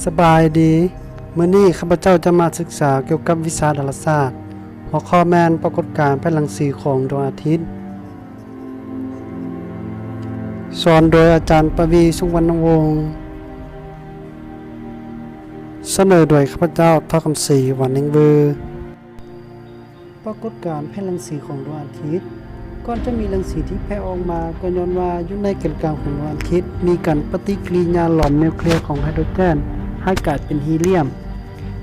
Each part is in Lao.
ສະບາຍດີ, ມື້ນີ້ຂ້າພະເຈົ້າຈະມາສຶກສາກ່ຽວກັບວິຊາດາລາສາດ, ຫົວຂໍ້ແມ່ນປາກົດການແຜ່ນລັງສີຂອງດວງອາທິດ. ສອນໂດຍອາຈານປະວີ ສຸວັນນະວົງ, ສະເໜີໂດຍຂ້າພະເຈົ້າ ທ້າວຄຳສີ ວັນນິງເວີ. ປາກົດການແຜ່ນລັງສີຂອງດວງອາທິດ. ກ່ອນຈະມີລັງສີທີ່ແຜ່ອອກມາ ກໍຍ້ອນວ່າຢູ່ໃນແກນກາງຂອງດວງອາທິດ ມີການປະຕິກິລິຍາຫຼອມນິວເຄລຍຂອງໄຮໂດຣເຈນໃຫ້ກາຍເປັນຮີລຽມ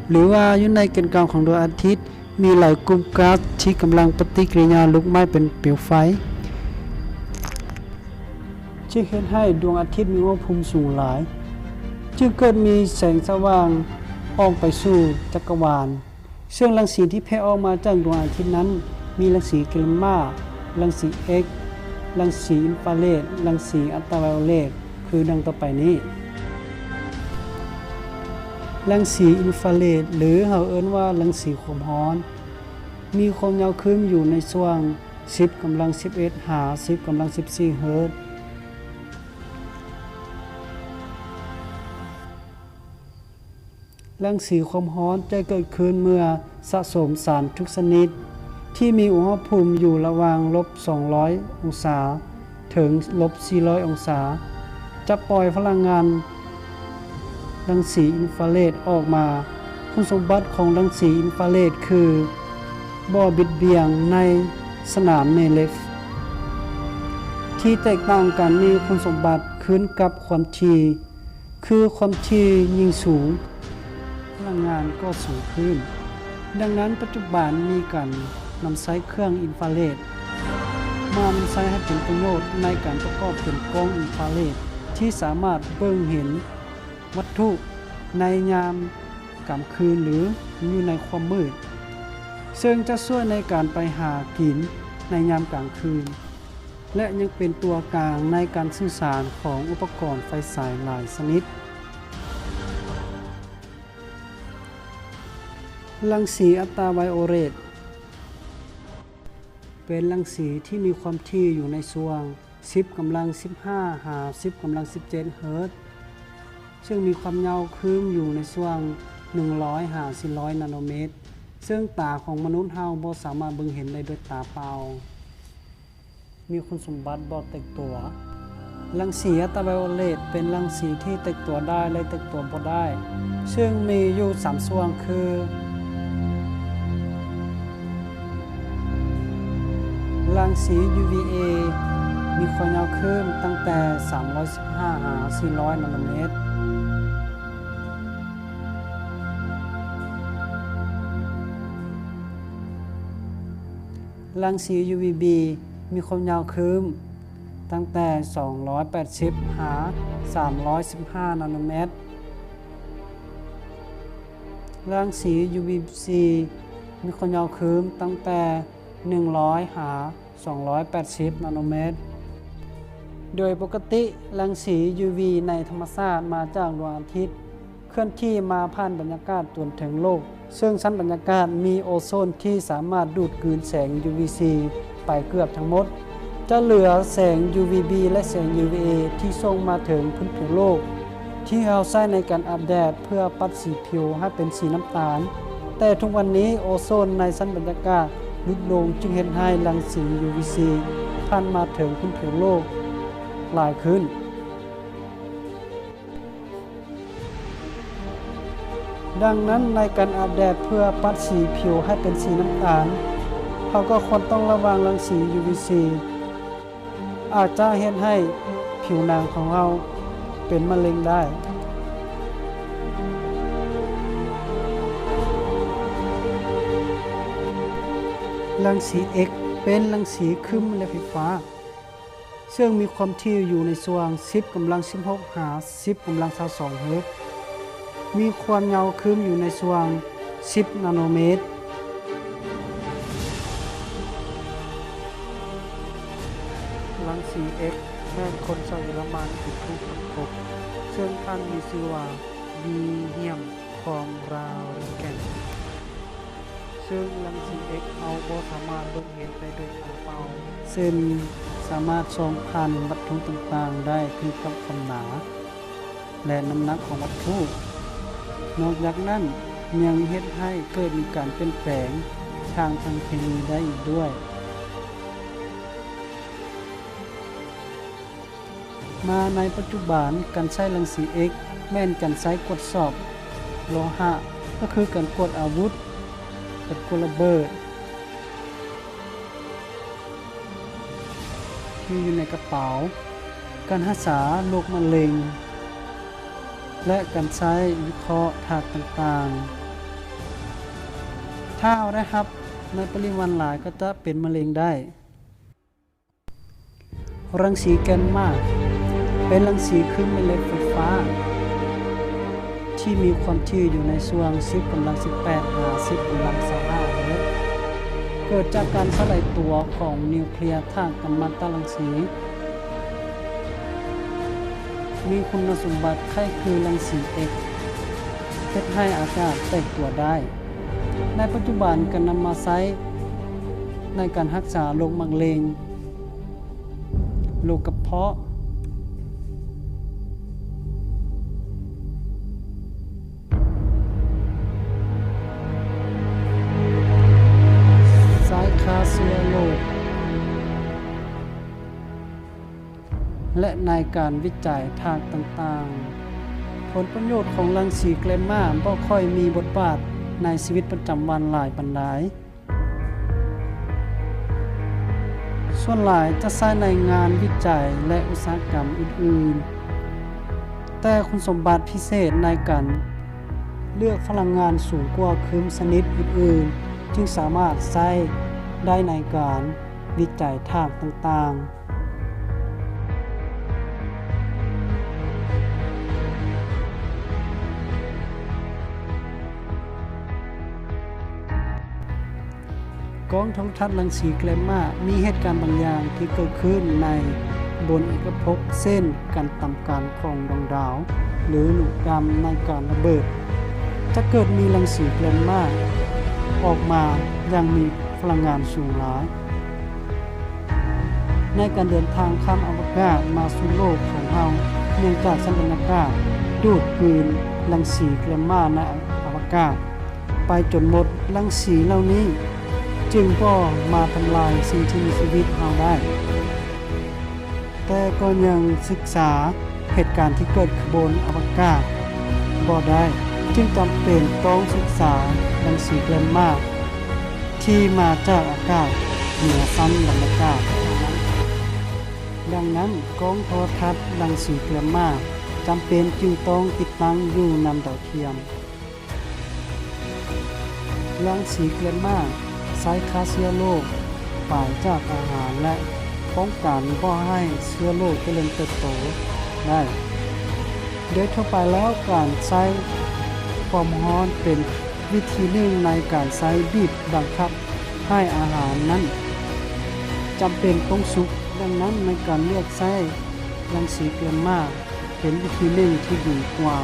ຫຼືວ່າຢູ່ໃນແກນກາງຂອງດວງອາທິດ ມີຫຼາຍກຸ່ມກາສທີ່ກຳລັງປະຕິກິລິຍາລຸກໄໝ້ເປັນເປວໄຟ, ຈຶ່ງເຮັດໃຫ້ດວງອາທິດມີອຸນຫະພູມສູງຫຼາຍ, ຈຶ່ງເກີດມີແສງສະຫວ່າງອອກໄປສູ່ຈັກກະວານ. ເຊິ່ງລັງສີທີ່ແຜ່ອອກມາຈາກດວງອາທິດນັ້ນ ມີລັງສີແກມມາ, ລັງສີເອັກ, ລັງສີອິນຟາເຣດ, ລັງສີອັນຕາໄວໂອເລດ ຄືດັ່ງຕໍ່ໄປນີ້. ລັງສີອິນຟາເຣດ ຫຼືເຮົາເອີ້ນວ່າລັງສີຄວາມຮ້ອນ ມີຄວາມຍາວຄຶ່ມຢູ່ໃນຊ່ວງສິບກຳລັງສິບເອັດ ຫາ ສິບກຳລັງສິບສີ່ເຮີດ. ລັງສີຄວາມຮ້ອນຈະເກີດຂຶ້ນເມື່ອສະສົມສານທຸກຊະນິດທີ່ມີອຸນຫະພູມຢູ່ລະຫວ່າງລົບສອງຮ້ອຍອົງສາເຖິງລົບສີ່ຮ້ອຍອົງສາ ຈະປ່ອຍພະລັງງານລັງສີອິນຟາເຣດອອກມາ. ຄຸນສົມບັດຂອງລັງສີອິນຟາເຣດຄືບໍ່ບິດບ່ຽງໃນສະໜາມແມ່ເຫຼັກ ທີ່ແຕກຕ່າງກັນມີຄຸນສົມບັດຂຶ້ນກັບຄວາມຖີ່ ຄືຄວາມຖີ່ຍິ່ງສູງ ພະລັງງານກໍສູງຂຶ້ນ. ດັ່ງນັ້ນ ປັດຈຸບັນມີການນຳໃຊ້ເຄື່ອງອິນຟາເຣດມານຳໃຊ້ໃຫ້ເປັນປະໂຫຍດໃນການປະກອບເປັນກ້ອງອິນຟາເຣດ ທີ່ສາມາດເບິ່ງເຫັນວັດຖຸໃນຍາມກາງຄືນ ຫຼື ຢູ່ໃນຄວາມມືດ, ເຊິ່ງຈະຊ່ວຍໃນການໄປຫາກິນໃນຍາມກາງຄືນ. ແລະ ຍັງເປັນຕົວກາງໃນການສື່ສານຂອງອຸປະກອນໄຟສາຍຫຼາຍຊະນິດ. ລັງສີອັນຕາໄວໂອເລດ ເປັນລັງສີທີ່ມີຄວາມຖີ່ຢູ່ໃນຊ່ວງສິບກຳລັງສິບຫ້າ ຫາ ສິບກຳລັງສິບເຈັດເຮີດ ເຊິ່ງມີຄວາມຍາວຄຶ່ມຢູ່ໃນຊ່ວງໜຶ່ງຮ້ອຍ ຫາ ສີ່ຮ້ອຍນາໂນເມດ ເຊິ່ງຕາຂອງມະນຸດເຮົາບໍ່ສາມາດເບິ່ງເຫັນໄດ້ດ້ວຍຕາເປົ່າ. ມີຄຸນສົມບັດບໍ່ແຕກຕົວ. ລັງສີອັນຕາໄວໂອເລດເປັນລັງສີທີ່ແຕກຕົວໄດ້ ແລະ ແຕກຕົວບໍ່ໄດ້ ເຊິ່ງມີຢູ່ສາມຊ່ວງຄື ລັງສີຢູວີເອ ມີຄວາມຍາວຄຶ່ມຕັ້ງແຕ່ສາມຮ້ອຍສິບຫ້າ ຫາ ສີ່ຮ້ອຍນາໂນເມດ. ລັງສີຢູວີບີ ມີຄວາມຍາວຄຶ່ມຕັ້ງແຕ່ສອງຮ້ອຍແປດສິບ ຫາ ສາມຮ້ອຍສິບຫ້ານາໂນແມັດ. ລັງສີຢູວີຊີ ມີຄວາມຍາວຄຶ່ມຕັ້ງແຕ່ໜຶ່ງຮ້ອຍ ຫາ ສອງຮ້ອຍແປດສິບນາໂນແມັດ. ໂດຍປົກກະຕິ ລັງສີຢູວີໃນທຳມະຊາດມາຈາກດວງອາທິດ ເຄື່ອນທີ່ມາຜ່ານບັນຍາກາດຈົນເຖິງໂລກ, ເຊິ່ງຊັ້ນບັນຍາກາດມີໂອໂຊນທີ່ສາມາດດູດກືນແສງຢູວີຊີໄປເກືອບທັງໝົດ. ຈະເຫຼືອແສງຢູວີບີ ແລະ ແສງຢູວີເອ ທີ່ສົ່ງມາເຖິງພື້ນຜິວໂລກ ທີ່ເຮົາໃຊ້ໃນການອາບແດດເພື່ອປັດສີຜິວໃຫ້ເປັນສີນ້ຳຕານ. ແຕ່ທຸກວັນນີ້ໂອໂຊນໃນຊັ້ນບັນຍາກາດຫຼຸດລົງ ຈຶ່ງເຮັດໃຫ້ລັງສີຢູວີຊີຜ່ານມາເຖິງພື້ນຜິວໂລກຫຼາຍຂຶ້ນ. ດັ່ງນັ້ນ ໃນການອາບແດດເພື່ອປັດສີຜິວໃຫ້ເປັນສີນ້ຳຕານ, ເຮົາກໍຄວນຕ້ອງລະວັງລັງສີຢູວີຊີ ອາດຈະເຮັດໃຫ້ຜິວໜັງຂອງເຮົາເປັນມະເຮັງໄດ້. ລັງສີເອັກ ເປັນລັງສີຄຶ່ມແລະໄຟຟ້າ ເຊິ່ງມີຄວາມຖີ່ຢູ່ໃນຊ່ວງສິບກຳລັງສິບຫົກ ຫາ ສິບກຳລັງຊາວສອງເຮີດ, ມີຄວາມຍາວຄຶ່ມຢູ່ໃນຊ່ວງສິບນາໂນແມັດ. ລັງສີເອັກ ແມ່ນຄົນຊາວເຢຍລະມັນເປັນຜູ້ຄົ້ນພົບ, ເຊິ່ງທ່ານມີຊື່ວ່າ ວິລຮຽມ ຄອນຣາດ ເຣັນແກນ. ເຊິ່ງລັງສີເອັກ ເຮົາບໍ່ສາມາດເບິ່ງເຫັນໄດ້ດ້ວຍຕາເປົ່າ, ເຊັ່ນ ສາມາດສ່ອງຜ່ານວັດຖຸຕ່າງໆໄດ້ຂຶ້ນກັບຄວາມໜາ ແລະ ນ້ຳໜັກຂອງວັດຖຸ. ນອກຈາກນັ້ນຍັງເຮັດໃຫ້ເກີດມີການປ່ຽນແປງທາງປະເພນີໄດ້ອີກດ້ວຍ. ມາໃນປັດຈຸບັນ, ການໃຊ້ລັງສີ X ແມ່ນການໃຊ້ກວດສອບໂລຫະ, ກໍຄືການກວດອາວຸດ, ການກວດລະເບີດ ທີ່ຢູ່ໃນກະເປົາ, ການຮັກສາໂລກມະເລັງ ແລະ ການໃຊ້ວິເຄາະທາດຕ່າງໆ. ຖ້າເຮົາໄດ້ຮັບໃນປະລິມານຫຼາຍ ກໍຈະເປັນມະເລັງໄດ້. ລັງສີແກມມາ ເປັນລັງສີຄຶ່ງແມ່ເຫຼັກໄຟຟ້າ ທີ່ມີຄວາມຖີ່ຢູ່ໃນຊ່ວງສິບກຳລັງສິບແປດ ຫາ ສິບກຳລັງຊາວຫ້າເຮີດ. ເກີດຈາກການສະຫຼາຍຕົວຂອງນິວເຄລຍທາດກຳມັນຕະລັງສີ ມີຄຸນສົມບັດຄ້າຍຄືລັງສີ X ເຮັດໃຫ້ອາກາດແຕກຕົວໄດ້. ໃນປັດຈຸບັນກໍນຳມາໃຊ້ໃນການຮັກສາໂລກມະເລັງ, ໂລກກະເພາະ, ໃຊ້ຂ້າເຊື້ອໂລກ ແລະ ໃນການວິໄຈທາດຕ່າງໆ. ຜົນປະໂຫຍດຂອງລັງສີແກມມາບໍ່ຄ່ອຍມີບົດບາດໃນຊີວິດປະຈຳວັນຫຼາຍປານໃດ. ສ່ວນຫຼາຍຈະໃຊ້ໃນງານວິໄຈ ແລະ ອຸດສາຫະກຳອື່ນໆ, ແຕ່ຄຸນສົມບັດພິເສດໃນການເລືອກພະລັງງານສູງກວ່າຄຶ່ງຊະນິດອື່ນໆ ຈຶ່ງສາມາດໃຊ້ໄດ້ໃນການວິໄຈທາດຕ່າງໆ. ກ້ອງໂທລະທັດລັງສີແກມມາ ມີເຫດການບາງຢ່າງທີ່ເກີດຂຶ້ນໃນບົນເອກະພົບ ເຊັ່ນ ການຕຳກັນຂອງດວງດາວ ຫຼື ລູກດຳໃນການລະເບີດ ຈະເກີດມີລັງສີແກມມາອອກມາຢ່າງມີພະລັງງານສູງຫຼາຍ. ໃນການເດີນທາງຂ້າມອະວະກາດມາສູ່ໂລກຂອງເຮົາ, ເນື່ອງຈາກຊັ້ນບັນຍາກາດດູດກືນລັງສີແກມມາໃນອະວະກາດໄປຈົນໝົດ, ລັງສີເຫຼົ່ານີ້ຈຶ່ງບໍ່ມາທຳລາຍສິ່ງທີ່ມີຊີວິດເຮົາໄດ້. ແຕ່ກໍຍັງສຶກສາເຫດການທີ່ເກີດຂຶ້ນບົນອະວະກາດບໍ່ໄດ້, ຈຶ່ງຈຳເປັນຕ້ອງສຶກສາລັງສີແກມມາທີ່ມາຈາກອາກາດເໜືອຊັ້ນບັນຍາກາດ. ດັ່ງນັ້ນ, ກ້ອງໂທລະທັດລັງສີແກມມາຈຳເປັນຈຶ່ງຕ້ອງຕິດຕັ້ງຢູ່ນຳດາວທຽມ. ລັງສີແກມມາໃຊ້ຂ້າເຊື້ອໂລກປາຍຈາກອາຫານ ແລະ ປ້ອງກັນບໍ່ໃຫ້ເຊື້ອໂລກຈະເລີນເຕີບໂຕໄດ້. ໂດຍທົ່ວໄປແລ້ວ, ການໃຊ້ຄວາມຮ້ອນເປັນວິທີໜຶ່ງໃນການໃຊ້ບີບບັງຄັບໃຫ້ອາຫານນັ້ນຈຳເປັນຕ້ອງສຸກ. ດັ່ງນັ້ນ, ໃນການເລືອກໃຊ້ລັງສີແກມມາ ເປັນວິທີໜຶ່ງທີ່ດີກວ່າ